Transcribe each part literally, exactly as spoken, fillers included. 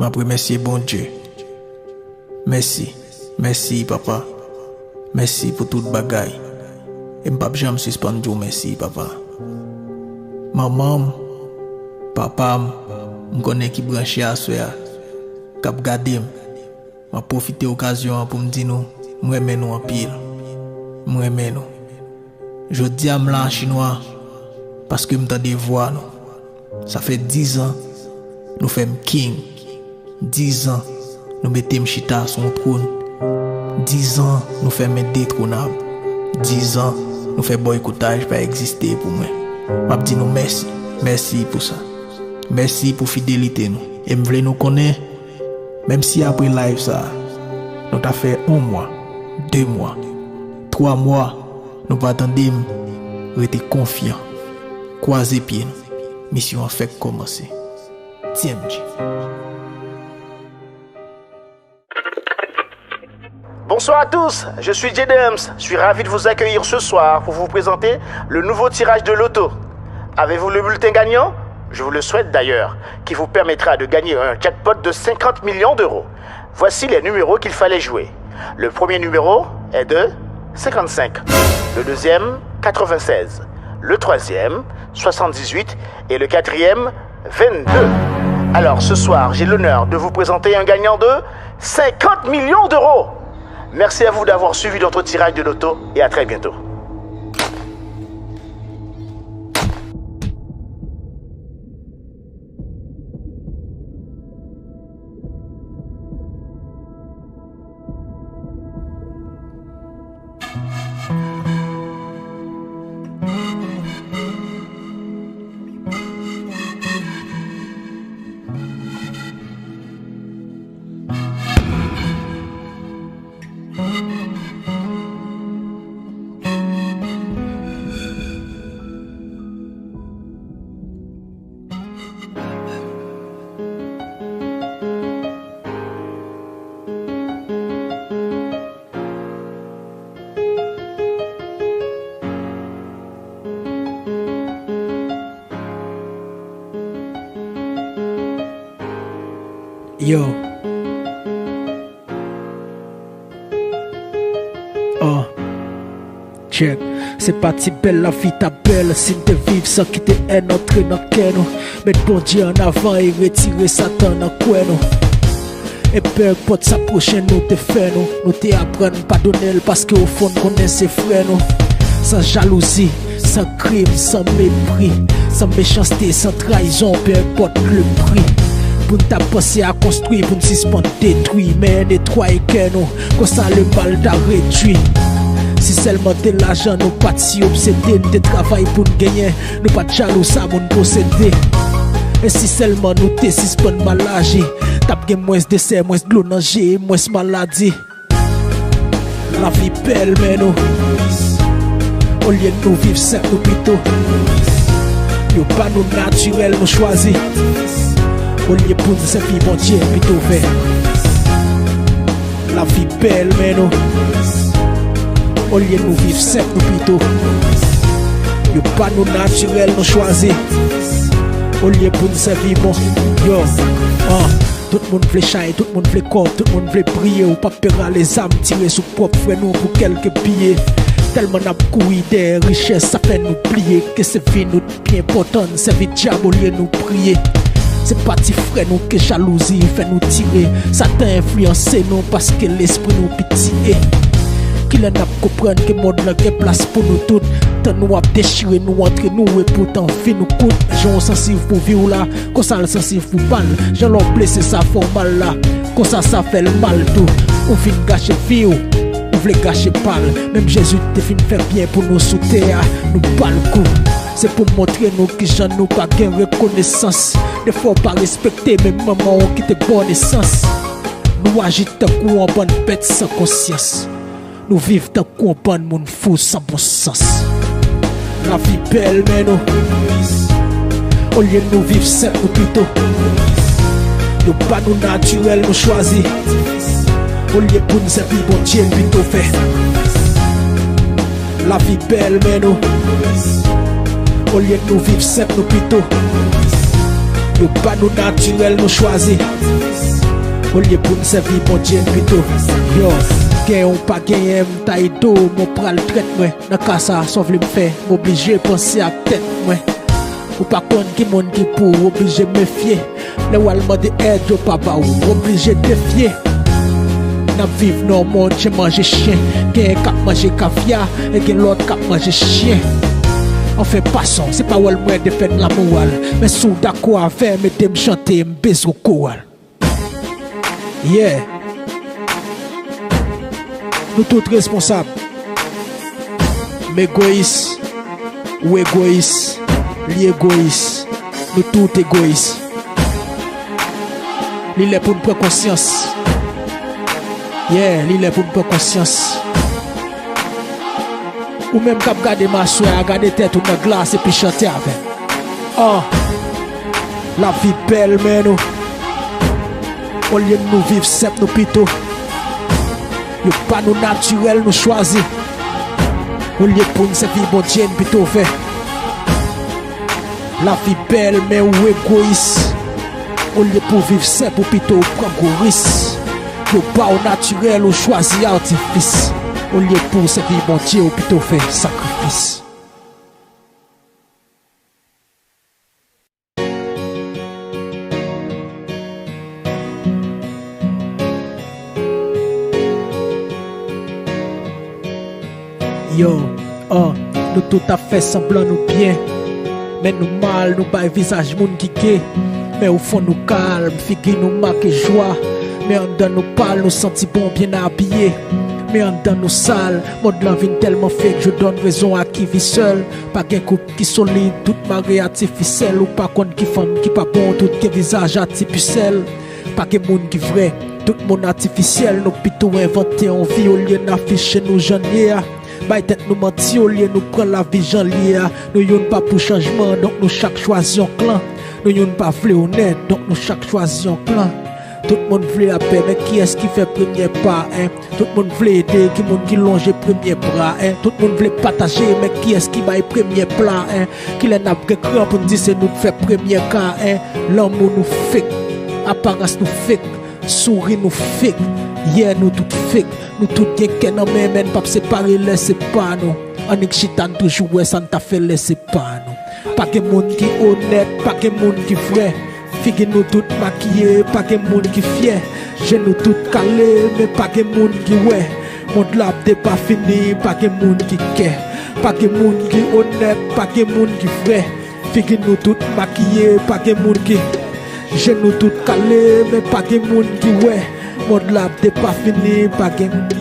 M ap remèsye Bondye. Mèsi, mèsi, Papa. Mèsi pou tout bagay. E m p ap janm sispann di w mèsi, Papa. Manman m, papa m, m konnen ki branche aswè a, k ap gade m. M ap pwofite okazyon an pou m di nou, m renmen nou anpil. M renmen nou. Jodi a m la Chinwa, paske m tande vwa nou. Sa fè diz an nou fè m king. Diz an nou mete m chita sou yon twòn. Diz an nou fè m endetwonab. Diz an nou fè bòykotaj pa egziste pou mwen. M ap di nou mèsi. Mèsi pou sa. Mèsi pou fidelite nou. E m vle nou konnen, menm si apre live sa a, nou ta fè yon mwa, de mwa, twa mwa, nou pa tande m, rete konfyan. Kwaze pye nou. Misyon an fèk kòmanse. T M G. Bonsoir à tous, je suis J Dems. Je suis ravi de vous accueillir ce soir pour vous présenter le nouveau tirage de loto. Avez-vous le bulletin gagnant ? Je vous le souhaite d'ailleurs, qui vous permettra de gagner un jackpot de cinquante millions d'euros. Voici les numéros qu'il fallait jouer. Le premier numéro est de cinquante-cinq, le deuxième, quatre-vingt-seize, le troisième, soixante-dix-huit et le quatrième, vingt-deux. Alors ce soir, j'ai l'honneur de vous présenter un gagnant de cinquante millions d'euros. Merci à vous d'avoir suivi notre tirage de loto et à très bientôt. Yo. Ah. Check. Se pa ti bèl lavi ta bèl si n te viv san kite èn antre nan kè nou. Met Bondye an avan e retire Satan nan kwè nou. E pèpòt sa pwochen nou te fè nou, nou te aprann padone l paske ofon n konnen se frè nou. San jalouzi, san krim, san mepri, san mechanste, san trayizon, pèpòt le pri. Pou n ta panse a konstwi, pou n sispann detwi, men netwaye kè nou, konsa lemal ta redwi. Si sèlman te lajan nou pa t si obsede, n te travay pou n genyen, nou pa t jalou sa moun posede. E si sèlman nou te sispann mal aji, t ap gen mwens desè, mwens dlo nan je, mwens maladi. Lavi bèl, men nou, olye nou viv senp, nou pito, yo ba nou natirèl, nou chwazi. Olye pou n sèvi Bondye, pito fè lavi bèl, men nou, olye nou viv senp, nou pito, yo ba nou natirèl, nou chwazi. Olye pou n sèvi bon, yo, an. Tout moun vle chay, tout moun vle kòb, tout moun vle briye. Ou p ap pe rale zam, tire sou pwòp frè nou pou kèlke biye. Tèlman n ap kouri dèyè richès, sa fè nou bliye ke se vi nou t pi enpòtan. N sèvi dyab olye nou priye. Se pa ti frè nou ke jalouzi fè nou tire. Satan enfliyanse nou paske lespri nou piti. Kilè n ap konprann ke mond lan gen plas pou nou tout? Tan nou ap dechire nou antre nou, e poutan vi nou kout. Jan w sansiv pou vi w la, konsa l sansiv pou pa l. Jan lè w blese sa fè w mal la, konsa sa fè l mal tou. Ou fin gache vi w, ou vle gache pa l. Menm Jezi te fin fè byen pou nou sou tè a, nou ba l kou. Se pou montre nou kijan nou pa gen rekonesans. Defwa w pa respekte menm manman w ki te ba w nesans. Nou aji tankou yon bann bèt san konsyans. Nou viv tankou yon bann moun fou san bon sans. Lavi bèl, men nou, olye nou viv senp, nou pito, yo ba nou natirèl, nou chwazi. Olye pou n sèvi Bondye, n pito fè lavi bèl, men nou, olye nou viv senp, nou pito, Yo ba nou natirèl, nou chwazi. Olye pou n sèvi Bondye, n pito. Yo, genyen ou pa genyen, m ta ede w, men w pral trèt mwen. Nan ka sa, sa w vle m fè, m oblije panse ak tèt mwen. Ou pa konn ki moun ki pou w, oblije mefye. Lè w al mande èd, yo pa ba w, oblije defye. N ap viv nan yon mond chen manje chen. Genyen k ap manje kavya, e gen lòt k ap manje chen. Anfen, pasan, se pawòl mwen defèn lamoral. Men si w dakò avè m, ede m chante, m bezwen koral. Yeah. Nou tout responsab. M egoyis, ou egoyis, li egoyis. Nou tout egoyis. Li lè pou n pran konsyans. Yeah, li lè pou n pran konsyans. Ou menm k ap gade m aswè a, gade tèt ou nan glas epi chante avè m. Ah, lavi bèl, men nou. Olye nou viv senp, nou pito. Yo ba nou natirèl, nou chwazi. Olye pou n sèvi Bondye, n pito fè. Lavi bèl, men ou egoyis. Olye pou viv senp, ou pito pran gwo ris. Yo ba w natirèl, ou chwazi atifis. Olye pou w sèvi Bondye, ou pito fè sakrifis. Yo, ah, nou tout ap fè sanblan nou byen. Men nou mal, nou bay vizaj moun ki ge. Men o fon nou kalm, figi nou make jwa. Men anndan nou pal, nou santi bon, byen abiye. Men anndan nou sal, mond lan vin tèlman fake, je donne raison à qui vit seul. Pa gen koup ki solid, tout mare atifisyèl. Ou pa konn ki fanm ki pa bon, tout gen vizaj atifisyèl. Pa gen moun ki vrè, tout moun atifisyèl. Nou pito envante yon vi olye n afiche nou jan n ye a. Bay tèt nou manti olye nou pran lavi jan l ye a. Nou youn pa pou chanjman, donk nou chak chwazi yon klan. Nou youn pa vle onèt, donk nou chak chwazi yon klan. Tout moun vle lapè, men kiyès ki fè premye pa, en? Tout moun vle ede, ki moun ki lonje premye bra, en? Tout moun vle pataje, men kiyès ki bay premye pla, en? Kilè n ap gen kran pou n di se nou k fè premye ka, en? Lanmou nou fake, aparans nou fake, souri nou fake, yeah, nou tout fake. Nou tout gen kè nan men, men n p ap separe lè se pa nou. Annik chita n toujou wè sa n ta fè lè se pa nou. Pa gen moun ki onèt, pa gen moun ki vrè. Figi nou tout makiye, pa gen moun ki fyè. Je nou tout kale, men pa gen moun ki wè. Mond la ap depafini, pa gen moun ki kè. Pa gen moun ki onèt, pa gen moun ki vrè. Figi nou tout makiye, pa gen moun ki. Je nou tout kale, men pa gen moun ki wè. Mond la ap depafini, pa gen moun ki.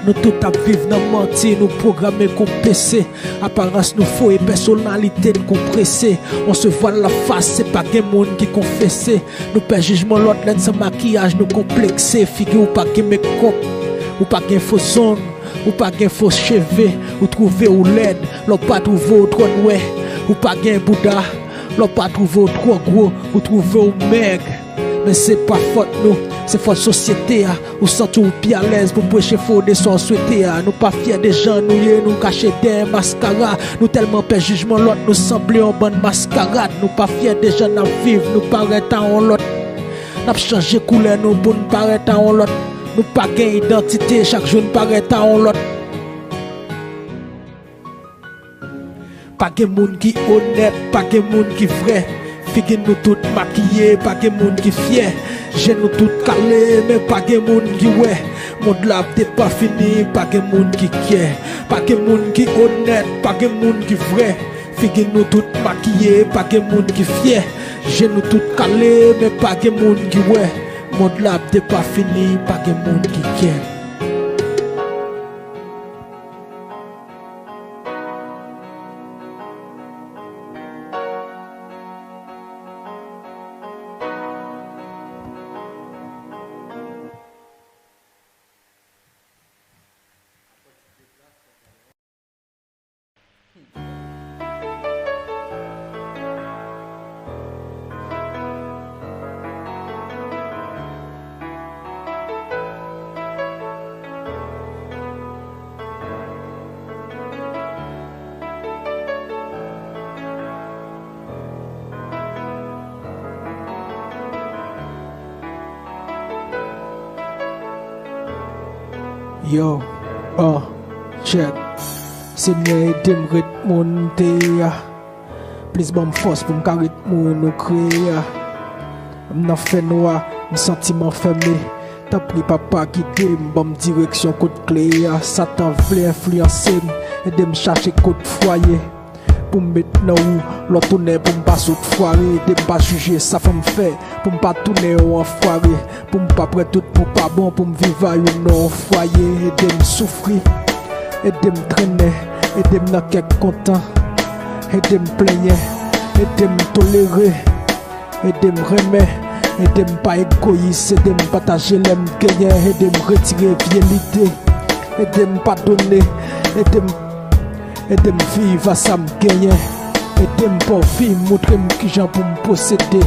Nou tout ap viv nan manti, nou pwograme kon P C. Aparans nou fo e pèsonalite n konprese. On se vwal la fas, se pa gen moun ki konfese. Nou pè jijman lòt lè n san makiyaj, nou konplekse. Figi w pa gen mekòp, ou pa gen fo zong, ou pa gen fo cheve, ou twouve w lèd, lè w pa twouve w twò nwè, ou pa gen bouda, lè w pa twouve w twò gwo, ou twouve w mèg. Men se pa fòt nou, se fòt sosyete a. Ou santi w pi alèz pou preche fo de sa w swete a. Nou pa fyè de jan nou ye, nou kache dèyè maskara. Nou tèlman pè jijman lòt, nou sanble yon bann maskarad. Nou pa fyè de jan n ap viv, nou parèt a yon lòt. N ap chanje koulè nou pou n parèt a yon lòt. Nou pa gen idantite, chak jou n parèt a yon lòt. Pa gen moun ki onèt, pa gen moun ki vrè. Figi nou tout makiye, pa gen moun ki fyè. Je nou tout kale, men pa gen moun ki wè. Mond la ap depafini, pa gen moun ki kyè. Pa gen moun ki onèt, pa gen moun ki vrè. Figi nou tout makiye, pa gen moun ki fyè. Je nou tout kale, men pa gen moun ki wè. Mond la ap depafini, pa gen moun ki kyè. Yo, uh, check. Senyè, ede m ret moun m te ye a. Plis ban m fòs pou m ka ret moun ou kreye a. M nan fènwa, m santi m anfème. Tanpri, Papa, gide m, ban m direksyon kot kle a. Satan vle enfliyanse m, ede m chache kot fwaye. Pou m met nan wou, lè w tounen pou m pa sot fware. Ede m pa jije sa fanm fè, pou m pa tounen yon anfware. Pou m pa pran tout pou pa bon, pou m viv a youn non fwaye. Ede m soufri, ede m trennen, ede m nan kè k kontan. Ede m plenyen, ede m tolere. Ede m renmen, ede m pa egoyis, ede m pataje lè m genyen, ede m retire vye lide, ede m padone, ede m, ede m viv a sa m genyen, ede m pa anvi montre m kijan pou m posede,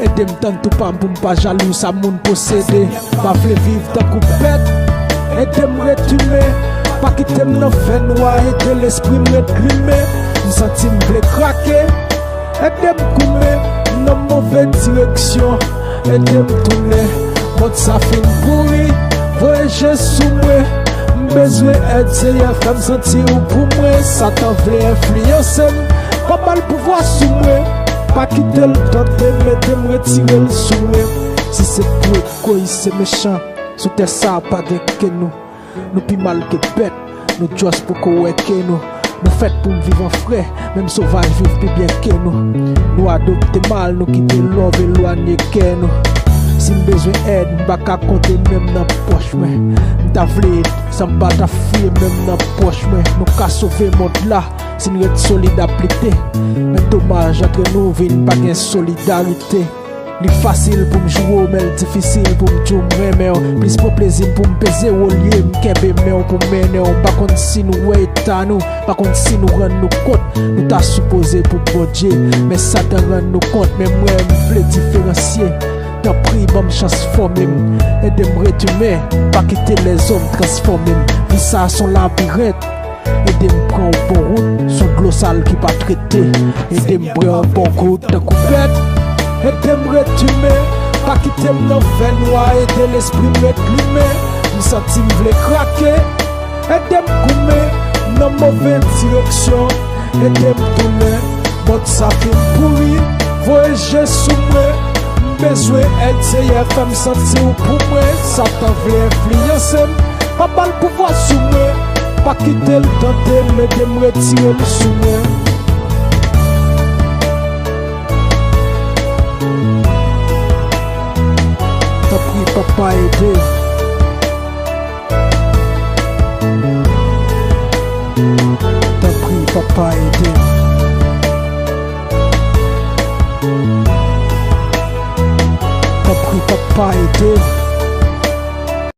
ede m tann tou pa m pou m pa jalou sa moun posede. Pa vle viv tankou bèt, ede m ret imen, pa kite m nan fènwa, ede lespri m ret limen, m santi m vle krake. Ede m goumen nan move direksyon, ede m tounen. Mond sa fin pouri, voye je sou mwen. M bezwen èd, Seyè, fè m santi ou pou mwen. Satan vle enfliyanse m, pa ba l pouvwa sou mwen. Pa kite l tante m, ede m retire l sou mwen. Si se pou egoyis, se mechan, sou tè sa pa gen ke nou. Nou pi mal ke bèt, nou just poko wè ke nou. Nou fèt pou n viv an frè, menm sovaj viv pi byen ke nou. Nou adopte mal, nou kite love elwanye kè nou. Si m bezwen èd, m pa ka konte menm nan pòch mwen. M ta vle ede, san m pa ta fouye menm nan pòch mwen. Nou ka sove mond la, si n ret solid ap lite. Men domaj, antre nou vin pa gen solidarite. Li fasil pou m joure w, men l difisil pou m di w m renmen w. Plis pran plezi m pou m peze w olye m kenbe men w pou m mennen w. M pa konn si nou wè eta nou, pa konn si nou rann nou kont. Nou ta sipoze pou Bondye, men Satan rann nou kont. Men mwen, m vle diferansye. Tanpri, ban m chans fòme m. Ede m ret imen, pa kite lèzòm transfòme m. Vi sa s on labirent. Ede m pran yon bon wout, s on dlo sal ki pa trete. Ede m bwè yon bon gout tankou bèt. Ede m ret imen, pa kite m nan fènwa. Ede lespri m ret limen, m santi m vle krake. Ede m goumen nan move direksyon. Ede m tounen, mond sa fin pouri. Voye je sou mwen, m bezwen èd, Seyè, fè m santi w pou mwen. Satan vle enfliyanse m, pa ba l pouvwa sou mwen. Pa kite l tante m, ede m retire l sou mwen. Tanpri, Papa, ede m. Tanpri, Papa, ede m. Tanpri, Papa, ede m.